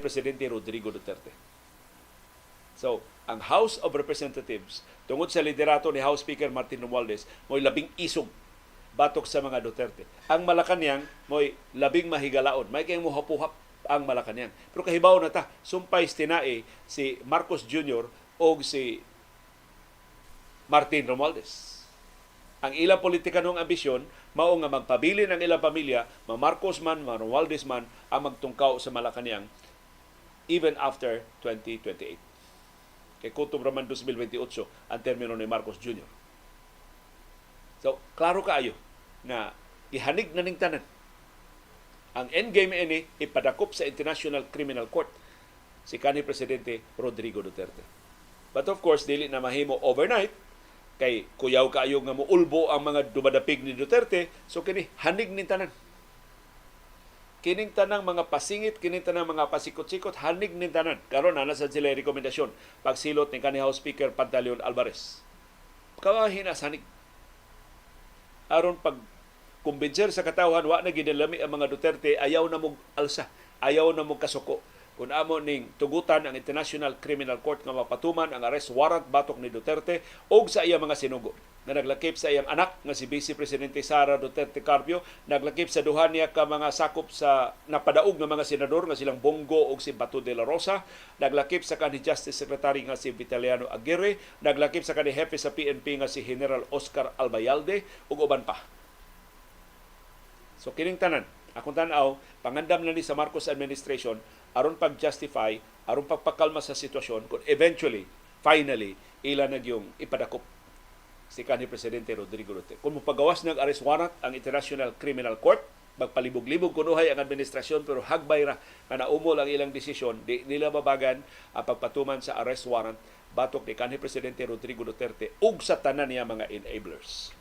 Presidente Rodrigo Duterte. So, ang House of Representatives, tungod sa liderato ni House Speaker Martin Romualdez, mo'y labing isog batok sa mga Duterte. Ang Malacanang mo'y labing mahigalaon. May kayong muhapuhap ang Malacanang. Pero kahibaw na ta, sumpay tinae si Marcos Jr. o si Martin Romualdez. Ang ilang politikanong ambisyon mao nga magpabilin ang ilang pamilya, ma Marcos man, ma Romualdez man ang magtungkaw sa Malacanang even after 2028. Kay kutob raman 2028 ang termino ni Marcos Jr. So, klaro kaayo na ihanig na ning tanan. Ang endgame ini, ipadakop sa International Criminal Court si kanhi Presidente Rodrigo Duterte. But of course, dili na mahimo overnight kay kuyaw kaayo nga muulbo ang mga dumadapig ni Duterte, so kini hanig ning tanan. Kining tanang mga pasingit, kining tanang mga pasikot-sikot, hanig ning tanan. Karon na sad sila rekomendasyon pagsilot ni kanhi House Speaker Pantaleon Alvarez. Kawahin na sanig. Aron pag kumbinser sa katawhan, wa na gidalami ang mga Duterte, ayaw na mog alsa, ayaw na mog kasuko. Kung amo ning tugutan ang International Criminal Court nga mapatuman ang arrest warrant batok ni Duterte og sa iya mga sinugo nga naglakip sa iyang anak nga si Vice Presidente Sara Duterte Carpio, naglakip sa duha niya ka mga sakop sa napadaog nga mga senador nga silang Bong Go og si Bato de la Rosa, naglakip sa kanhi Justice Secretary nga si Vitaliano Aguirre, naglakip sa kanhi hepe sa PNP nga si General Oscar Albayalde ug uban pa. So kining tanan, akong tan-aw, pangandam na ni sa Marcos administration aron pag-justify, aron pagpakalma sa sitwasyon kung eventually, finally, ila na yung ipadakop si kanhi Presidente Rodrigo Duterte. Kung mopagawas ng arrest warrant ang International Criminal Court, magpalibog-libog kunuhay ang administrasyon, pero hagbay ra nga naumol ang ilang desisyon, di nila babagan ang pagpatuman sa arrest warrant batok ni kanhi Presidente Rodrigo Duterte ug sa tanan niya mga enablers.